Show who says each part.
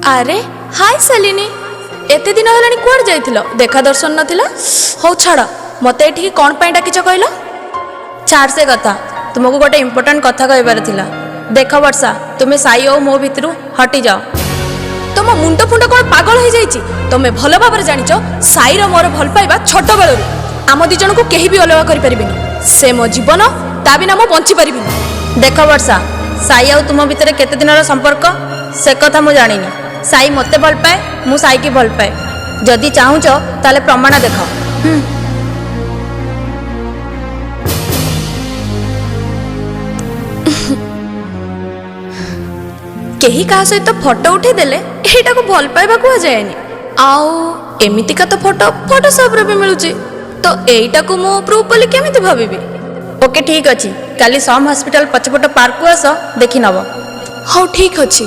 Speaker 1: ଆରେ ହାଇ ଶାଲିନୀ, ଏତେ ଦିନ ହେଲାଣି କୁଆଡ଼େ ଯାଇଥିଲ? ଦେଖା ଦର୍ଶନ ନଥିଲା। ହଉ ଛାଡ଼, ମୋତେ ଏଠିକି କ'ଣ ପାଇଁ ଡାକିଛ କହିଲ?
Speaker 2: ଛାଡ଼ ସେ କଥା, ତୁମକୁ ଗୋଟେ ଇମ୍ପୋର୍ଟାଣ୍ଟ କଥା କହିବାର ଥିଲା। ଦେଖ ବର୍ଷା, ତୁମେ ସାଇ ଆଉ ମୋ ଭିତରୁ ହଟିଯାଅ।
Speaker 1: ତମ ମୁଣ୍ଡ ଫୁଣ୍ଡ କ'ଣ ପାଗଳ ହେଇଯାଇଛି? ତମେ ଭଲ ଭାବରେ ଜାଣିଛ ସାଇର ମୋର ଭଲ ପାଇବା ଛୋଟବେଳରୁ। ଆମ ଦି ଜଣଙ୍କୁ କେହି ବି ଅଲଗା କରିପାରିବେନି। ସେ ମୋ ଜୀବନ, ତା ବିନା ମୁଁ ବଞ୍ଚି ପାରିବିନି।
Speaker 2: ଦେଖ ବର୍ଷା, ସାଇ ଆଉ ତୁମ ଭିତରେ କେତେ ଦିନର ସମ୍ପର୍କ ସେ କଥା ମୁଁ ଜାଣିନି। ସାଇ ମୋତେ ଭଲ ପାଏ, ମୁଁ ସାଇକି ଭଲ ପାଏ। ଯଦି ଚାହୁଁଛ ତାହେଲେ ପ୍ରମାଣ ଦେଖ।
Speaker 1: କେହି କାହା ସହିତ ଫଟୋ ଉଠେଇ ଦେଲେ ଏଇଟାକୁ ଭଲ ପାଇବା କୁହାଯାଏନି। ଆଉ ଏମିତିକା ତ ଫଟୋ ଫଟୋସପରେ ବି ମିଳୁଛି, ତ ଏଇଟାକୁ ମୁଁ ପ୍ରୁଫ୍ ବୋଲି କେମିତି ଭାବିବି?
Speaker 2: ଓକେ, ଠିକ୍ ଅଛି, କାଲି ସମ୍ ହସ୍ପିଟାଲ ପଛପଟ ପାର୍କକୁ ଆସ, ଦେଖିନବ।
Speaker 1: ହଉ ଠିକ୍ ଅଛି।